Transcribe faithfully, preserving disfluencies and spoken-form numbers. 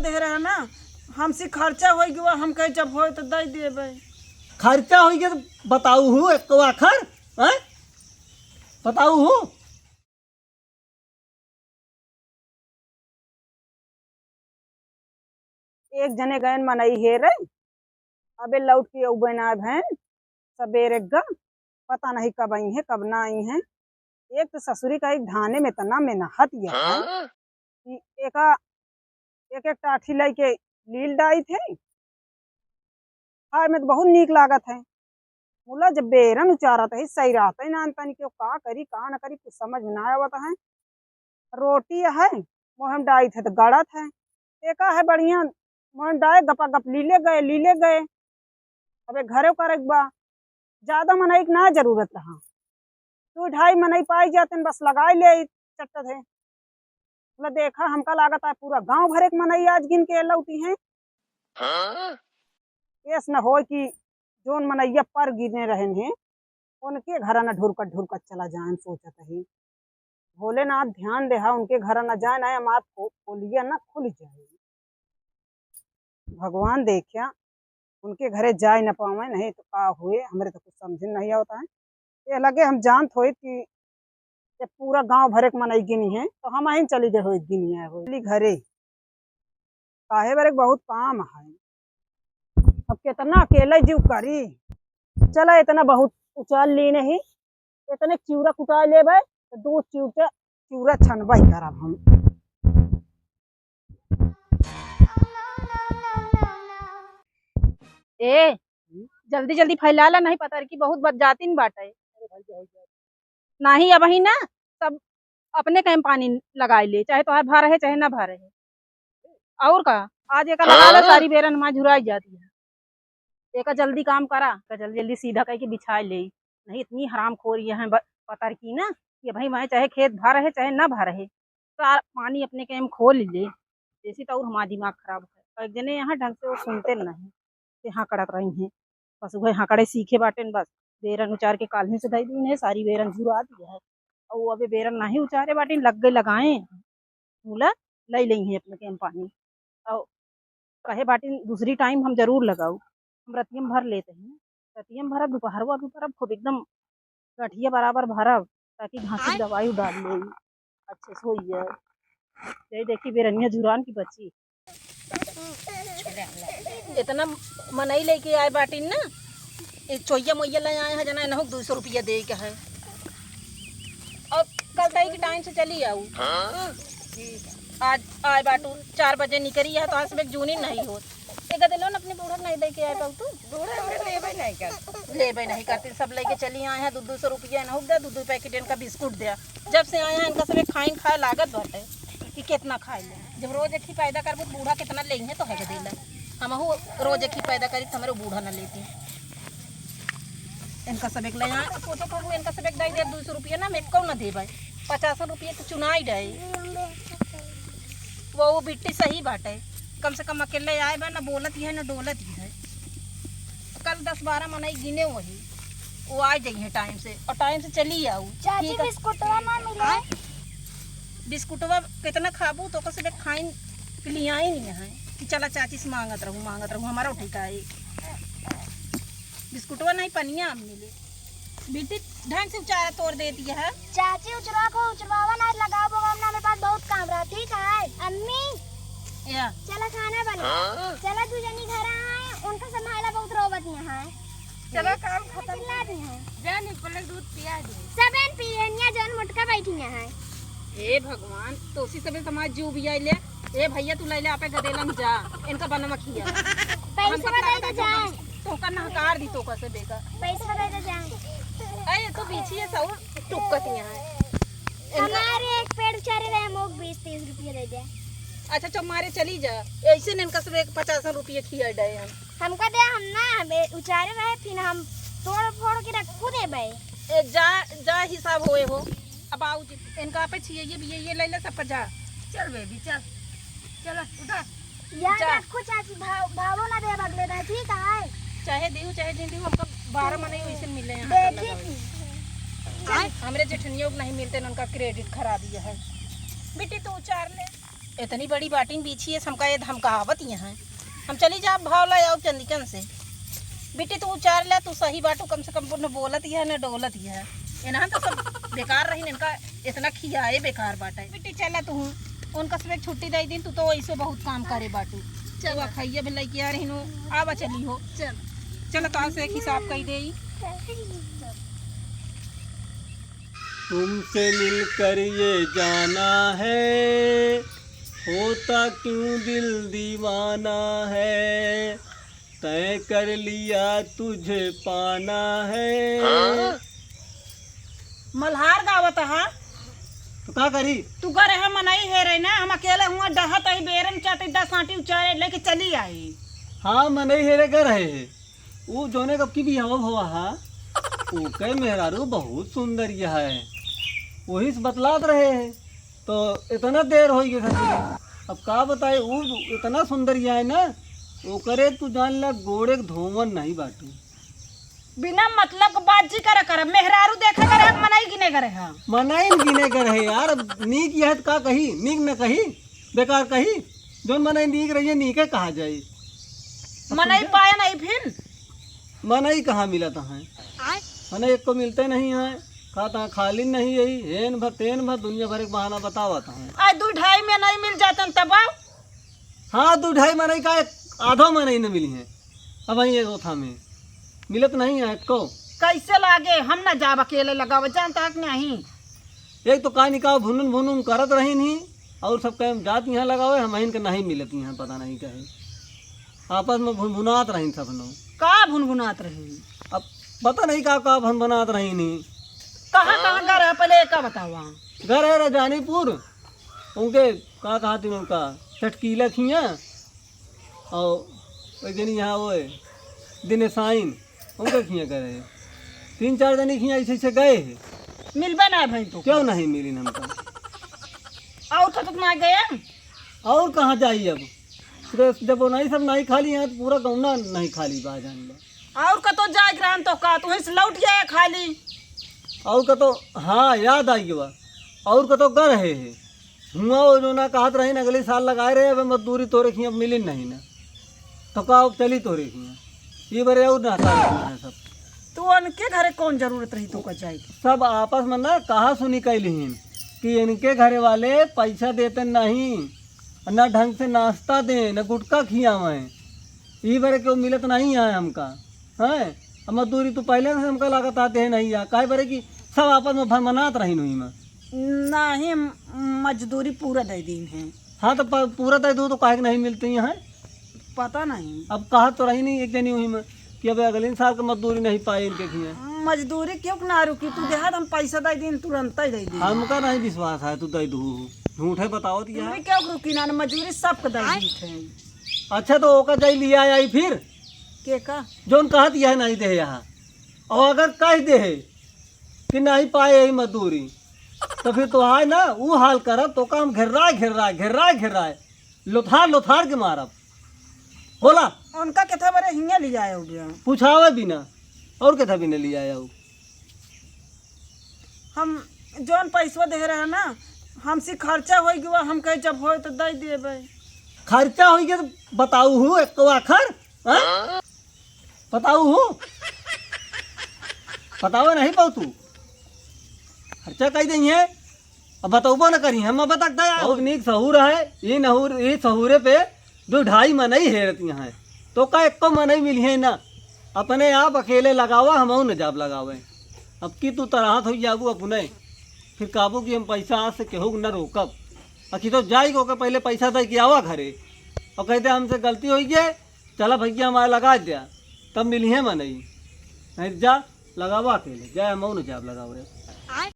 दे रहे ना, हमसे खर्चा होइ गवा, हम कहे जब होए तो दे देबे। खर्चा होइ गवा तो बताऊ हूँ एक आखर, हैं? बताऊ हूँ। एक जने गएन मनई हेरे, अबे लौट के अउबे ना भएन, सबेरे ग पता नहीं कब अइहैं, कब ना अइहैं। एक तो ससुरी का एक धाने में इतना मेहनत यह है हाँ? कि एका एक एक टाठी लइके लील डाइत है, खाए में तो बहुत नीक लागत है। मुला जब बेरन उचारत है, सही रहत है ना, तनी के का करी, का ना करी, कुछ समझ में ना आवत है। रोटी है, मोहन डाइत है तो गड़त है, एका है बढ़िया, मोहन डाए गपा गप लीले गए, लीले गए। अबे घरे करे के बा, ज्यादा मनई के ना जरूरत रहा, दू ढाई मनई पाई जाते हैं, बस लगाई ले चट्टत है। बोला, "देखा, हमका लागत है पूरा गांव भरे के मनई आज गिन के लौटी हैं।" हाँ? ऐस न होय कि जोन मनैया पर गिने रहन हैं, उनके घर न ढुरकत ढुरकत चला जाएन, सोचत ही। भोलेनाथ ध्यान देहा, उनके घर न जाए, ना हमार पो-, पोलिया न खुल जाए। भगवान देखिया, उनके घरे जाए न पावे, नहीं तो का हुए, हमरे तो कुछ समझ में नहीं आवता है। ये लगे हम जानत होइत कि ये पूरा गांव भरे के मनई गिनी है, तो हम अहिन चली गए होइत गिनी है होइत। चली घरे, काहे बरे बहुत काम है। अब कितना अकेले जीव करी। चला, इतना बहुत उचाल ली नहीं, इतने चिउरा कुटा लेबे, तो दू चिउरा, चिउरा छनबे करब हम। ए, जल्दी जल्दी फैला ला, नहीं पता कि बहुत बद जातिन बाटे। नहीं, अबही ना, सब अपने कहे में पानी लगाए ले, चाहे तोहार भर है, चाहे ना भर है। और का, आज एका लगा ला, हाँ? सारी बेरन माँ झुराई जाती है। एका जल्दी काम करा, का जल्दी जल्दी सीधा कह के बिछाए ले। नहीं, इतनी हरामखोर ये हैं ब-, पतर की ना, कि भाई मैं चाहे खेत भर है, चाहे ना भर है, सारा पानी अपने कहे में खोल ले। जैसी तो और हमारा दिमाग खराब है। और एक जने यहाँ ढंग से वो सुनते नहीं, से हाँ कड़क रही हैं। बस वही हाँकड़े सीखे बाटेन बस। बेरन उचार के काल्हि से धई दीन है, सारी बेरन झुरा दी है। और वो अबे बेरन नहीं उचारे बाटेन, लग गए लगाए। मुला लई लई हैं अपने के हम पानी। और कहे बाटेन दूसरी टाइम हम जरूर लगाऊ। हम रतियम भर लेते हैं, रतियम भरब, दोपहरवा भी भरब, खूब एकदम गठिया बराबर भरब, ताकि घासी की दवाई डाल ले, अच्छे से होइए। यही देखी बेरनिया झुरान की बच्ची। इतना मनई लेके आए बाटिन ना, ये चोइया मोइया ले आए हैं जना, इनहू दो सौ रुपया दे के है। और कल तई के टाइम से चली आऊ। हाँ? ठीक है। आज आए बाटू, चार बजे निकरी है, तो आज सुबह जूनी नहीं हो। एक दिलो न अपने बूढ़ा नहीं दे के आए बाऊ तू? बूढ़ा हमरे लेबे नहीं कर। लेबे नहीं करते, सब लेके चली आए हैं, दो दो सौ रुपया इनहू दे, दो दो पैकेट इनका बिस्कुट दे। जब से आए हैं, इनका सब एक खाइन खाए लागत बाटे कि कितना खाए ले। जब रोज एक ही पैदा करबू, तो बूढ़ा कितना लेइहें तो है के देला। हमहू रोज एक ही पैदा करी, तो हमरे बूढ़ा ना लेती। इनका सब एक ले आए, तो सोचे कहूँ, इनका सब एक दे दे, दो सौ रुपया ना, हम एको ना देबे। पचास रुपया के चुनाई डे। वो, वो बिट्टी सही बाटे, कम से कम अकेले आए बा, ना बोलत ही है, ना डोलत ही है। कल दस बारह मनई गिने वही, वो आ जाइए टाइम से, और टाइम से चली आऊ। चाची, ठीक है। बिस्कुटवा ना मिले? आय? बिस्कुटवा कितना खाबू, तो कसे खाइन के लिए आई नहीं है कि चला चाची से मांगत रहू, मांगत रहू, हमारा उठी का आई। बिस्कुटवा नहीं, पनिया हम मिले। बेटी, ढंग से उचारा तोड़ देती है। चाची, उचरवा को उचरवावा ना लगाओ, बाबा, हमने, हमारे पास बहुत काम रहा, ठीक है? अम्मी, या। चला खाना बना। हाँ? चला, दू जनी घर आए, उनका संभाला बहुत रोवत यहाँ है। चला, काम खत्म। चिल्ला दी है। जा, निपले दूध पिया दे। सबेन पियनिया जौन मोटका बैठी है। हे भगवान, तो उसी सबे समाज जीव भी आइले। ए भैया, तू लैले आपे गदेलन जा, इनका बनवा खिया। पैसा हमका दे लागत दे है जा। तोहका, तोहका नहकार दी, तोहका से बेका। पैसा दे दे जा। अरे, तू बीछी है, सौ टुक्का के यहाँ है। इनका हमारे एक पेड़ उचारे रहे, हम लोग बीस तीस रुपये दे दे। अच्छा, चुप मारे चली जा, ऐसे ने इनका सब एक पचास रुपये खिया डे हम। हमका दे, हम ना, हम ए-, उचारे रहे, फिर हम तोड़ फोड़ के रखू देबे। ए, जा, जा, हिसाब होए हो। अब आओ जी, इनका आपे छिए, ये भी ये, ये ले ले, सब पर जा। चल बेबी, चल। चल, उठा। याद जा। रखो चाची, भाव, भावो ना देब अगले दाई, ठीक है? चाहे दियो, चाहे जिन दियो, हमका बारह मनई वैसे मिले हैं, देखी हाथ लगा। थी। आय, हमरे जेठनियों को नहीं मिलते, उनका क्रेडिट खराब ही है। बेटी, तू उचार ले। इतनी बड़ी बाटिन बीछी है, हमका ये धमकावत यहाँ। हम चली जाब भाव ला आउब चंदिकन से। बिट्टी तू उचार ला, तू सही बाटू, कम से कम न बोलत यह, न डोलत यह। इन्हन तो सब बेकार रही, इनका इतना खियाए बेकार बाटे। बिट्टी चला तू, उनका सब एक छुट्टी दे दिन, तू तो ऐसो बहुत काम करे बाटू। चला। तू अखैया भी लइके आ रही नु, आवा चली हो। चल। चल, तो से एक हिसाब कई देई। तुमसे मिलकर ये जाना है, होता क्यों दिल दीवाना है, तय कर लिया तुझे पाना है। हाँ? मल्हार गावत हा। तो का करी? तू गर है मनई हेरे ना, हम अकेले हुआ डहत ही बेरन चाहते दस आंटी उचारे लेके चली आई। हाँ, मनई हेरे गर है। ऊ जौने कब की बियाह भवा हा, ओके मेहरारू बहुत सुंदर यह है, वही से बतलात रहे हैं। तो इतना देर हो गया ससुरी। अब का बताए, ऊ इतना सुंदर यह है ना, ओकरे तू जान ला गोड़े के धोवन नहीं बाटू। बिना मतलब के बात जी करा कर, मेहरारू देखा करे, मनई गिने करे हा। मनई न गिने करे है यार, अब नीक यह है तो का कही, नीक न कही, बेकार कही। जौन मनई नीक रही है, नीके कहा जाई। अब मनई समझे? पाए नहीं फिर? मनई कहाँ मिलत है? आय? मनई एक को मिलते नहीं है, कहता है खाली नहीं यही, हेन भर तेन भर दुनिया भर एक बहाना बतावत है। आज दू ढाई में नहीं मिल जातन तब आओ। हाँ, दू ढाई मनई का एक आधो मनई न मिली है। अब वहीं एक ओथा में मिलत नहीं है को। कैसे लागे? हम ना जाब अकेले लगावे, जानता है कि नहीं? एक तो का निकाह भुनुन भुनुन करत रही नहीं, और सब कहे जात यहाँ लगावे, हम इनके नहीं मिलत यहाँ, पता नहीं कहे। आपस में भुनभुनात रही सब लोग। का भुनभुनात रही? अब पता नहीं का, का भुनभुनात रही नहीं। कहाँ, कहाँ घर है, पहले एका बतावा। घर है रजानीपुर, उनके का कहती उनका, चटकीला खिया, और एक जनी यहाँ वो है, दिनेशाइन, उनके खिया करे। तीन चार जनी खिया ऐसे ऐसे गए हैं। मिलबे ना भाई तो। क्यों नहीं मिली हमका? और तो ना गए। और कहाँ जाई अब? तो जब वो नहीं सब नहीं खाली यहाँ, तो पूरा गौना नहीं खाली बा, जान लो। और कतो जाए के रहन तो का, तू ही से लौट गया खाली। और कतो, हाँ, याद आ गया। और कतो गर है, है। हुआ वो जो ना कहत रही ना, अगले साल लगाए रहे, अब मजदूरी तोरे खिया मिली नहीं ना, तो का अब चली तोरे खिया? ये बरे और ना कहत रही ना सब। तू उनके घरे कौन जरूरत रही तो का जाए के? सब आपस में ना कहा सुनी कैलिहीन कि इनके घरे वाले पैसा देते नहीं, ना ढंग से नाश्ता दे, ना गुटखा खियावे। ई बरे केहू मिलत नहीं है हमका, हैं? अब मजदूरी तो पहले से हमका लागत आते हैं नहीं है, काहे बरे कि सब आपस में भनभनात रही नहीं में। नहीं, मजदूरी पूरा दे दीन है। हाँ, तो प-, पूरा दे दो तो काहे के नहीं मिलते हैं? पता नहीं। अब कहा तो रही नहीं एक जनी हुई में कि अब अगले साल के मजदूरी नहीं पाए इनके खिया। मजदूरी क्यों ना रुकी? तू देहा तो हम पैसा दे दीन, तुरंत ही दे दीन। हमका नहीं विश्वास है तू दे दू, झूठे बताओ दिया। तुम्हें क्यों रुकी ना, मजदूरी सबके दे दी थे। अच्छा, तो ओका जाई लिया आई फिर। के का? जौन कहत यह नहीं दे यहाँ, और अगर कह दे कि नहीं पाए यही मजदूरी, तो फिर तो आए ना, ऊ हाल करब, तो काम घेर्रा, घेर्रा, घेर्रा, घेर्रा, लोथार, लोथार के मारब। बोला। उनका केथा बरे हियाँ लियाए हो गया। पूछावे बिना, और केथा बिना लियाए हो। हम जौन पैसवा दे रहे ना, हमसे खर्चा हो गया, हम कहे जब होए तो दे देबे। खर्चा हो गया तो बताऊ हूँ एक आखर, हाँ? बताऊ हूँ, बतावे नहीं पाऊ तू, खर्चा कही देंगे। अब बतौबो न करी, हम अब तक दया। बहुत नीक सहूर है, ई नहूर, ई सहूरे पे दो ढाई मनई हेरत यहाँ है, तो का एको मनई मिली है ना, अपने आप अकेले लगावा, हमहू न जाब लगावे। अब की तू तराहत हो जाबू अपने, फिर काबू कि हम पैसा आज से केहू न रोकब। अखी तो जाई को के पहले पैसा दे के आवा घरे और कहते हमसे गलती हो गई, चला भैया हमारे लगा दिया, तब मिली है मनई, नहीं तो जा लगावा अकेले, जाए हमहू न जाब लगावे।